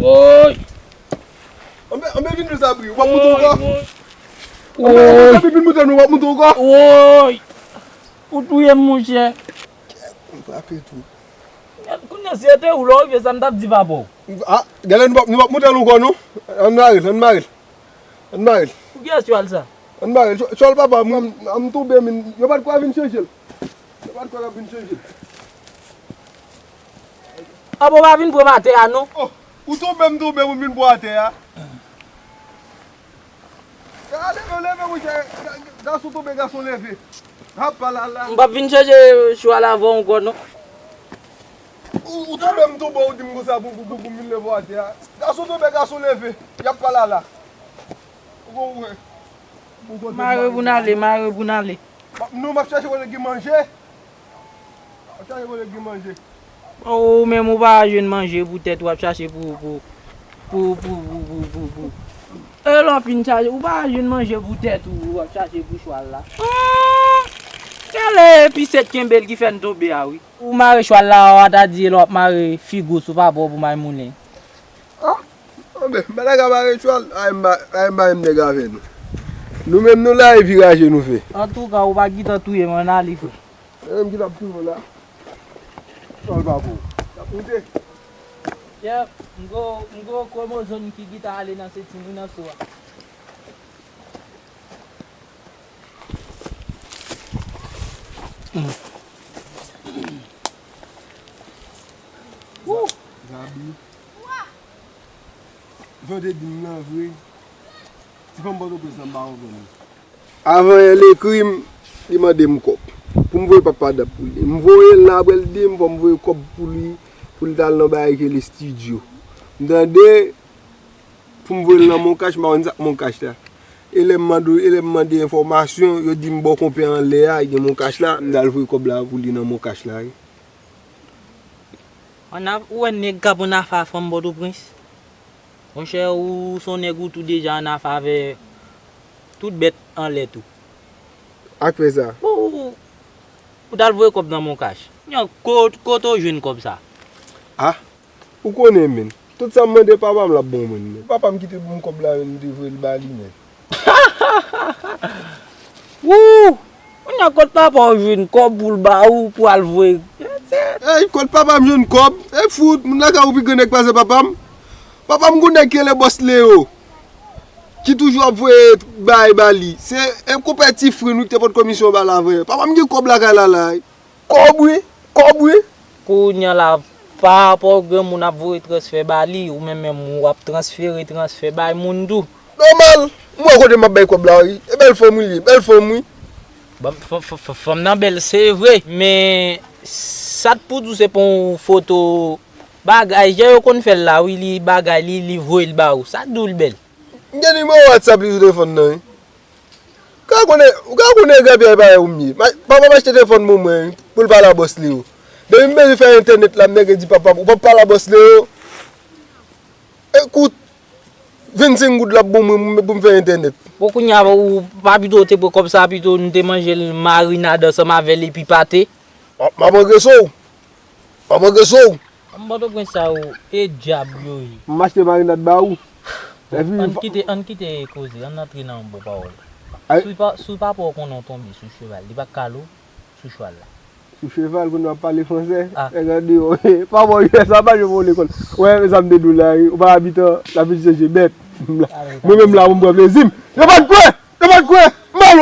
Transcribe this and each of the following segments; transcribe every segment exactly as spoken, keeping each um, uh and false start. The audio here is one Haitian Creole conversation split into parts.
Woy! Anben, anben vin nou zabri, w ap moute ankò? Woy, woy. Anben, anben vin moute nou, w ap moute ankò? Woy! Ou touye m, monchè. M frape tou. Kounye a, si se te ou, lè w rive sa, m t ap di papa w. Ah, gade, nou p ap, nou p ap moute ankò, non? Ann mare l, ann mare l. Ann mare l. Pou kiyès chwal sa? Ann mare l. Chwal papa m, m, m tonbe, men yo pa t kwè vin chanje l. Yo pa t kwè vin chanje l. Apa w pa vin pran m atè a, non? Oh, ou tonbe, m tonbe, ou vin pran atè a. Leve, leve, monchè. Ga-, gason tonbe, gason leve. Hap pale la. M p ap vin chanje chwal avè w ankò, non. Ou, ou tonbe, m tonbe, ou di m konsa pou, pou, pou, pou m vin leve w atè a. Gason tonbe, gason leve. Y ap pale la. Ou gon wè. Ou gon Mare pou n ale, mare pou n ale. M ap, non, m ap chache kote gen manje. M ap chache kote gen manje. Ou menm ou pa jwenn manje pou tèt ou, w ap chache pou, pou, pou, pou, pou, pou, pou, pou. E lè w fin chache, ou pa jwenn manje pou tèt ou, w ap chache pou chwal la. Gade episèt kenbe l ki fè n tonbe a, wi. Ou mare chwal la, w a ta di lè w ap mare figo sou papa w pou may moulen. Ah, anben, bagay ka mare chwal, ay m pa, ay m pa menm nèg avè nou. Nou menm nou la, e viraje nou fè. Antouka, ou pa gentan touye m, ann ale, frè. E menm ki t ap touye w la. Chwal pa pou ou. T ap moute. Yep, m gwo, m gwo kromozòm ki gentan ale nan senti m wi nan so a. Wou! Gaby. Jan w te di m nan vre, ti fanm Pòtoprens lan m pa konprann li. Avan yè l ekri m, li mande m kòb. Pou m voye papa dap pou li. M voye l nan apre l di m fò m voye kòb pou li, pou l t al nan bagay ki rele estidyo. M tande, pou m voye l nan Moncash, m pa konn sa k Moncash la. E lè m mande, e lè m mande enfòmasyon, yo di m bò konpè anlè a, gen Moncash la, m t al voye kòb la pou li nan Moncash la, wi. Ann a-, ou wè nèg k ap ann afa fanm Pòtoprens? Monchè, ou se yon nèg ou tou deja ann afa avè tout bèt anlè tou. Ak fè sa. Ou, ou, ou t al voye kòb nan Moncash. Nèg, ko-, kote w jwenn kòb sa? Ah, ou konnen, men. Tout sa m mande papa m, l ap ban mwen, men. Papa m kite pou m kòb la, men, m te voye l ba li, men. Wou! Kounye a kot papa w jwenn kòb pou l ba ou pou al voye? Ey, kot papa m jwenn kòb? E fout, moun lakay ou pi gran nèg pase papa m. Papa m gon nèg ki rele Bòs Leo, ki toujou ap voye bagay ba li. Se, e konpè Tifrin wi ki te pot komisyon ba l avan yè. Papa m gen kòb lakay la la. Kòb wi, kòb wi. Kounye a la, pa rapò granmoun ap voye transfè ba li, ou menm menm w ap transfere transfè bay moun tou. Nòmal, m wè kote m ap bay kòb la wi. E bèl fanm wi li, bèl fanm wi. Bon, f-, f-, f-, fanm nan bèl, se vre, men sa t pou di w se pa yon foto bagay, jan yo konn fè l la wi, li bagay, li, li voye l ba ou. Sa t di w l bèl? M gen nimewo WhatsApp li sou telefòn nan wi. Ou ka konnen, ou ka konnen Gaby a e parèy ou m ye. Ma-, papa m achte telefòn pou mwen, pou l pale a Bòs Leo. Depi m bezwen fè entènèt la, m nèk di papa m, ou p ap pale a Bòs Leo? E kout vennsenk goud l ap ban mwen pou m, pou m fè entènèt. Bon, kounye a, ou pa pito te pran kòb sa, pito nou te manje l marinad ansanm avè l epi pate? M ap, m ap angrese w. M ap angrese w. Fanm Pòtoprens sa yo, e dyab yo ye. M achte marinad ba ou. Bon, ann kite, ann kite koze, ann antre nan yon bon pawòl. Si pa, si papa w konnen w tonbe sou cheval, li pa t kale w sou chwal la? Sou cheval, kounye a w ap pale fransè? Ah. Nèg andeyò. Papa w U S A pa janm ou lekòl. Wè, sa m te di w la, wi. Ou pa abitan, la vin chanje bèt. Mwen menm la, pou m pran plezi m. Yo pa t kwè! Yo pa t kwè! M al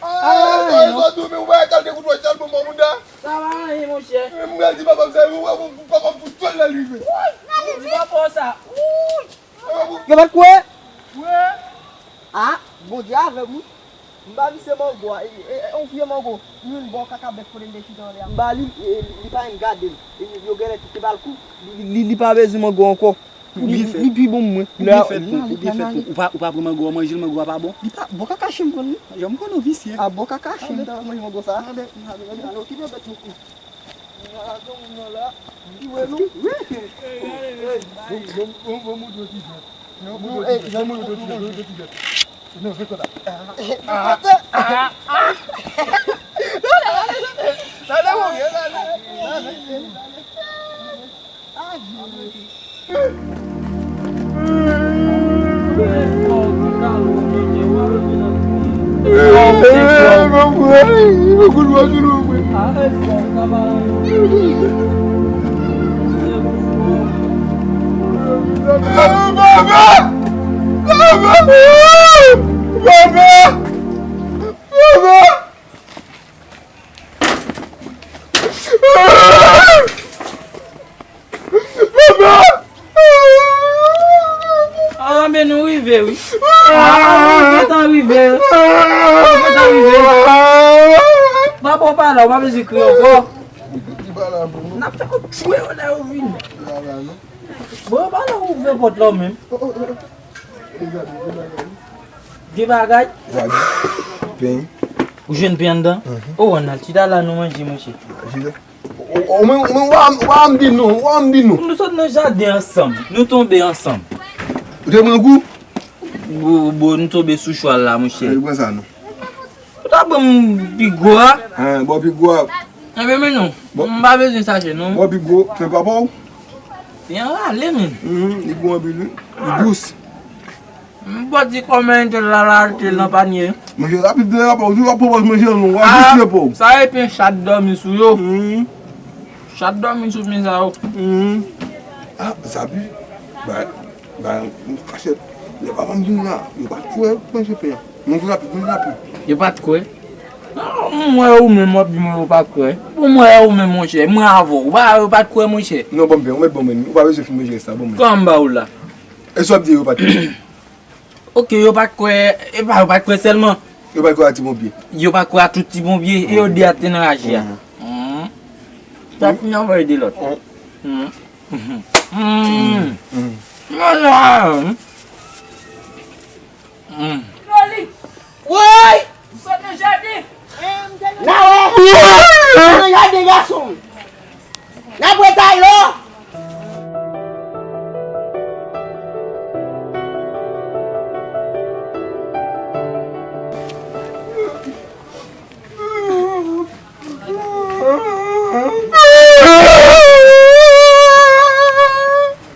Ah, sa yo sot ou, men ou pa ka dekout wè sèl bon bon moun da. Sa va anyen, monchè. Men m pral di papa m sa, ou, ou, ou, papa m fout fè l lè l rive. Di papa w sa. Yo pa t kwè? Ah, Bondye avè m wi. M ba misye mango a, e, e, e, yon vye mango. Youn bò kaka bèf kote m te chita anlè a. M ba li, e, li, li pa menm gade l. E, yo genlè te ba l kou. Li, li, li pa bezwen mango ankò. Ou byen fè. Li pi bon mwen. Ou byen fè tonton, ou byen fè tonton. Ou pa, ou pa pran mango a manje l, mango a pa bon? Li pa bon, kaka chen m pran li. Jan m konn ou visye. A bon, kaka chen m ta manje mango sa. Tande, tande, tande, okipe bèt moukou. Bon, bon, bon, bon, mouton ti jwèt. Bon, bon, bon, mouton ti jwèt. Non, se konsa. Tande, mon vieux, tande, tande. Baba! Baba! Baba! Baba! Papa! Ah, men nou rive, wi. Ah, nou gentan rive. Nou gentan rive. Papa, w pa la, w pa bezwen kriye ankò. N ap fè kout chwe yo lè yo vini. Bon, yo pa la ouvè pòt la menm. Gen bagay? Gade. Pen. Ou jwenn pen anndan? Mhm. O, ann al chita la, nou manje, monchè. Chita. O, o, men, men, ou pa, ou pa m di non, ou pa m di non. Nou sot nan jaden ansanm, nou tonbe ansanm. Ou te pran kou? Bo, bo, nou tonbe sou chwal la, monchè. Ou pran sa, non? Ou ta ban m pi gwo a? Hein, bon, pi gwo a. Enben, men non. Bon. M pa bezwen sa, non. Bon, pi gwo, men papa w? Li anrale, men. Mhm, li bon anpil, wi. Li dous. M pa di kòman entèl la, la achte l nan panye. Manje rapid, la pa, ou pa pòz manje non, w a jis repo. Sa e pen chat dòmi sou yo. Mhm. Chat dòmi sou pen sa yo. Mhm. Ah, Zabi. Ba, ba, yon kachèt. Lè papa m vin la, yo pa t kwè manje pen an. Manje rapid, manje rapid. Yo pa t kwè? Non, mwen wè ou menm w ap di mwen yo pa t kwè. Bon, mwen wè ou menm, monchè. Mwen avè w. Ou pa, yo pa t kwè, monchè. Non, ban m pen, ou mèt ban m pen. Ou pa bezwen fin manje rès la, ban m pen. Kòman m ba ou la? E sa w ap di yo pa t kwè? Ok, yo pa t kwè, e pa yo pa t kwè sèlman. Yo pa t kwè a ti ponpye. Yo pa t kwè a tout ti ponpye, e yo de a te nan raje a. Mhm. Mhm. Sa fini anvoye de lòt. Mhm. Mhm. Mhm. Mhm. Mhm. Woy! Sot nan jaden! N a wè! N a nan jaden gason! N ap wè Taylo!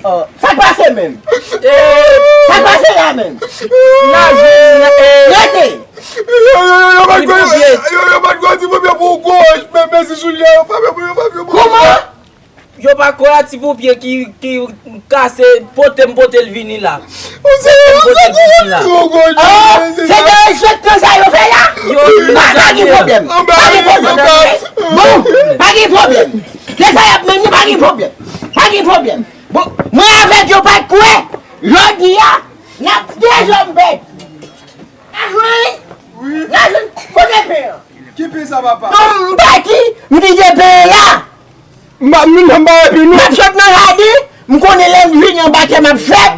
Oh, sa k pase menm? Sa k pase la menm? N a jwenn, eh, rete! Yo, yo, yo, yo, yo pa t kwè, yo, yo pa t kwè ti ponpye pou gwo, men, men si soulye yo pa fè pou yo, pa fè pou yo. Kòman? Yo pa kwè a ti ponpye ki, ki kase, pote m pote l vini la. Pote m pote l vini la. Oh, se derespektan sa yo fè la? Yo, pa, pa gen pwoblèm. Pa gen pwoblèm. Bon, pa gen pwoblèm. Lè sa y ap mennen, pa gen pwoblèm. Pa gen pwoblèm. Bon, mwen avèk yo pa t kwè. Jodi a, n ap dezòm bèt. N a jwenn, n a jwenn kote pen an. Ki pen sa, papa? Non, m pati, m kite pen an la. M pa, m pa epi nou. M ap sot nan jaden, m konnen lè m vini anba tè m ap fèt.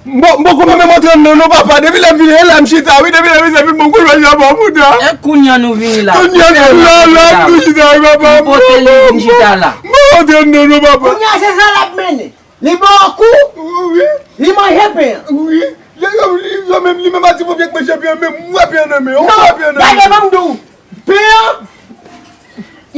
M poko menm antre anndan non, papa. Depi lè m vini, e la m chita, wi. Depi lè m vini, se vin bon kou jwenn jan bon mouda. E kounye a nou vini la. Kounye a nou la, la, m tou chita, wi, papa. M pote li vin chita la. M pa antre anndan non, papa. Kounye a se sa l ap mennen. Li ba w kou, wi, li manje pen an. Wi. Yo, yo, yo menm, li menm a ti ponpye k manje pen an, men m wè pen an nan men, w wè pen an nan men. Non, gade, ban m di w. Pen an,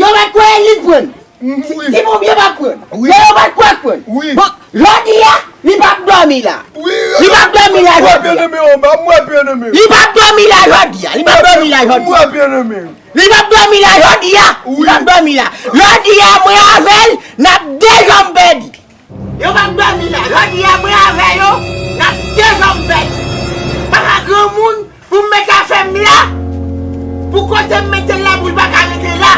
yo pa t kwè li t pran. Wi. Ti ponpye pa t pran. Wi. Yo, yo pa t kwè l pran. Wi. Bon, jodi a, li p ap dòmi la. Wi. Li p ap dòmi la jodi a. M wè pen an nan men, anba, m wè pen an nan men. Li p ap dòmi la jodi a. Li p ap dòmi la jodi a. M wè pen an nan men. Li p ap dòmi la jodi a. Wi. Li p ap dòmi la. Jodi a, mwen avè l, n ap dezòm pèdi. Yo p ap dòmi la. Jodi a, mwen avè yo, n ap dezòm pèdi. Pa ka granmoun pou m met afè m la, pou kote m mete l la, pou l pa ka rete la.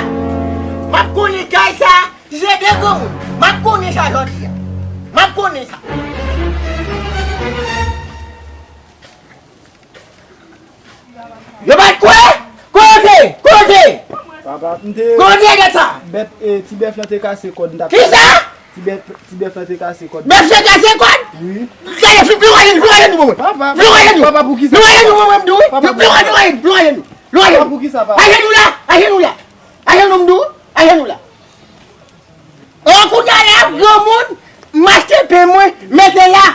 M ap konnen kay sa, si se de granmoun, m ap konnen sa jodi a. M ap konnen sa. Yo pa t kwè? Kote? Kote? Papa, m te... Kote gade sa? Bèt, eh, ti bèf lan te kase kòd, m t ap... Kisa? Ti bèf, ti bèf lan te kase kòd. Bèf te kase kòd? Wi. Gade, fi, fi, gade, fi, gade nou, mwen. Papa, papa, pou ki sa? Fi, gade nou, mwen, mwen, mwen. Papa, pou ki sa? Papa, pou ki sa, papa? Ajenou la, ajenou la. Ajenou, mwen, mwen. Ajenou la. An, kounye a la, granmoun, m achte pen mwen, mete la.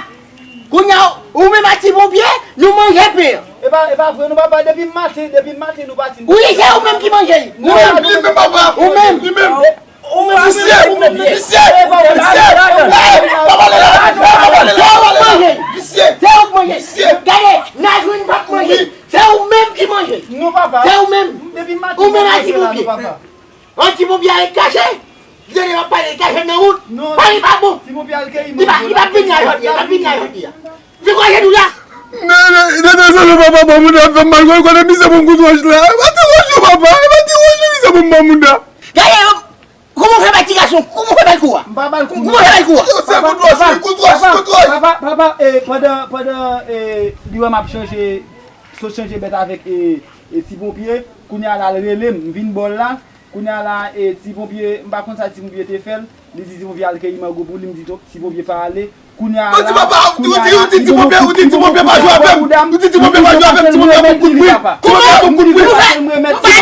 Kounye a, ou menm ak ti ponpye, nou manje pen an. E pa, e pa vre, non, papa, depi maten, depi maten, nou pati. Wi, se ou menm ki manje l. Ou menm, li menm, papa. Ou menm. Li menm. Ou menm, visye, ou menm, visye, visye. Ey, pa pale la, pa pale la, pa pale la, pa pale la. Se ou k manje l. Visye. Se ou k manje l. Visye. Gade, Nazwin p ap manje l. Wi. Se ou menm ki manje l. Non, papa. Se ou menm. Depi maten, ou menm ak ti ponpye. An ti ponpye al kache. Li tande m ap pale, li kache nan wout. Non, pale pa bon. Ti ponpye al keyi mango. Li pa, li pa vini la jodi a, li pa vini la jodi a. Vin kwaze nou la. Non, non, non, non, non, papa, bon, moun ap fè m mal, konnen misye pou m kout wòch la. E pa ti wòch non, papa, e pa ti wòch non, misye pou m ban moun la. Gade, kòman w fè bay ti gason, kòman w fè bay kou a? M pa bay kou. Kòman w fè bay kou a? Yo, se kout wòch, wi, kout wòch, kout wòch. Papa, papa, papa, eh, pandan, pandan, eh, li wè m ap chanje, sot chanje bèt avèk, eh, eh, ti ponpye, kounye a la l rele m, m vin ba w l la. Kounye a la, e, ti ponpye, m pa konn sa ti ponpye te fè l. Li di ti ponpye al keyi mango pou li, m di to, ti ponpye pa ale. Kounye a la, kounye a la, li di ti ponpye, ou di ti ponpye pa jwe avè m. Ou di ti ponpye pa jwe avè m, ti ponpye ap ban m kout pwen. Ti ponpye ap ban m kout pwen.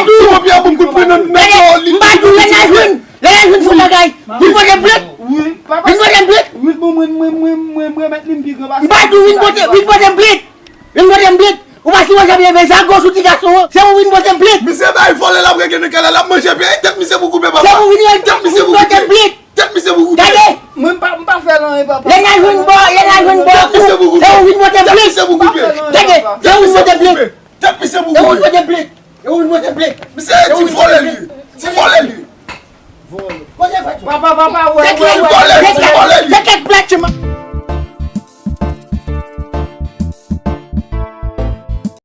Ti ponpye ap ban m kout pwen nan, nan kò li. M pa di w, lè Nazwin, lè Nazwin fè yon bagay, vin pote m plent. Wi, papa. Vin pote m plent. Wi, bon, mwen, mwen, mwen, mwen, mwen remèt li, m pi gran pase. M pa di w, vin pote, vin pote m plent. Vin pote m plent. Ou pa sipoze ap leve zago sou ti gason an. Se ou vin pote m plent. Misye bay vòlè l ap regle nan kay la, l ap manje pen. Tèt misye pou koupe, papa. Se ou vin, tèt misye pou koupe. Tèt misye pou koupe. Gade, Mwen m pa, m pa fè l anyen, papa. Lè n al jwenn bò, lè n al jwenn bò. Tèt misye pou koupe. E ou vin monte plis. Tèt misye pou koupe. Tèt misye pou monte plis. Tèt misye pou E ou vin koupe. Monte plis. E ou vin monte plis. Misye ti vòlè li. Ti vòlè li. Kote fè. Papa, papa, wè, Tèt wè, li. wè. Vòlè li, ti vòlè li. Tèt plèt.